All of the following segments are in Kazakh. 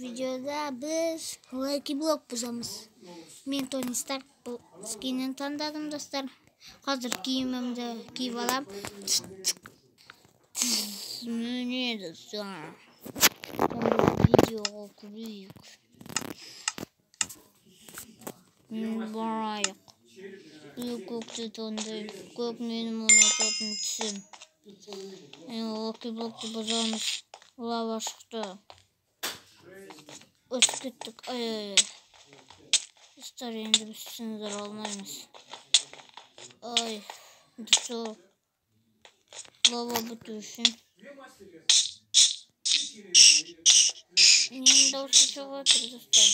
Видеода біз лаки блок бұзамыз. Мен Тони Старк бұл скинін таңдадым, достар. Қазір киімімді киіп алам. Міне, достар. Видеоға көрейік. Барайық. Көкті таңдайық. Көк менің ұнататын түсім. Лаки блокты бұзамыз. Лава шықты. Өтіп кеттік. Ай-ай-ай. Достар, енді біз сындыра алмаймыз. Ай, достар. Лава біту үшін. Ненің дауысы шығып жатыр, достар?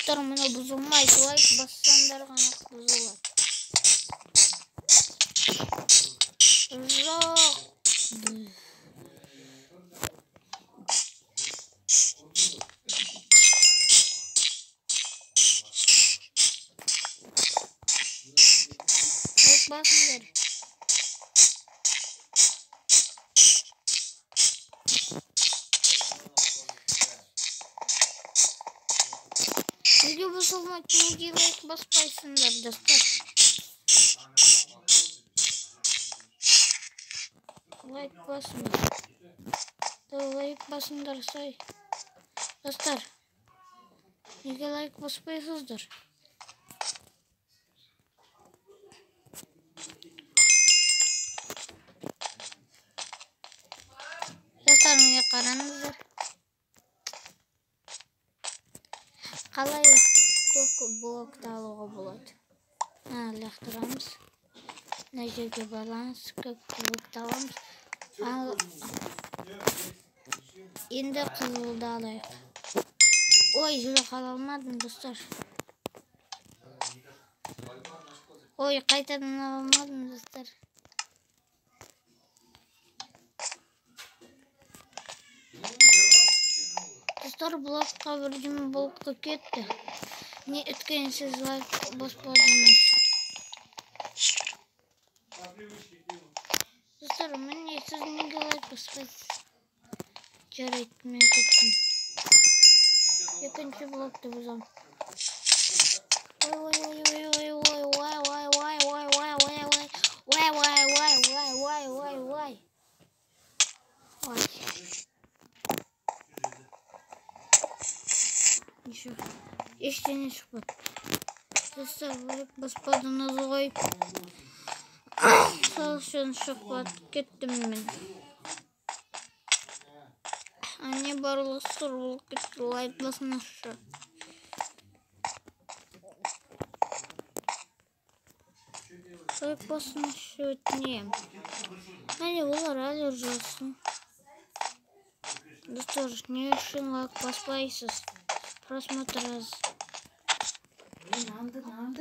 Достар, мына бұзылмайды. Лайк бассаңдар ғана бұзылады. Жоқ. Лайк басыңдар. Неге бұзылмайды? Неге лайк баспайсыңдар, достар? Лайк басыңдар. Лайк басыңдар, сай. Достар, неге лайк баспайсыздар? Достар, міне қараңыздар. Қалай көк блокты алуға болады? Лақтырамыз. Мына жерге барамыз, көк блокты аламыз. Ал енді қызылды алайық. Ой, жоқ, ала алмадым, достар. Ой, қайтадан ала алмадым, достар. Достар, блокқа бірдеме болып кетті. Не өткен сіз лайк баспадыңыз. Достар, міне сіз неге лайк баспайсыз? Жарайды, мен кеттім. Екінші блокты бұзам. Ой, ой, ой, ой, ой, ой, ой, ой, ой, ой, ой, ой, ой, ой, ой, ой, ой, ой, ой, ой. Еще ештеңе шықпады. Достар, лайк баспадыңыз ғой. Сол үшін шықпады. Кеттім мен. Әне барлығы сұр болып кетті. Лайк басыңызшы. Лайк басыңызшы, өтінемін. Әне олар әлі жазсын. Достар, не үшін лайк баспайсыз? Просмотр аз. Нанды, нанды.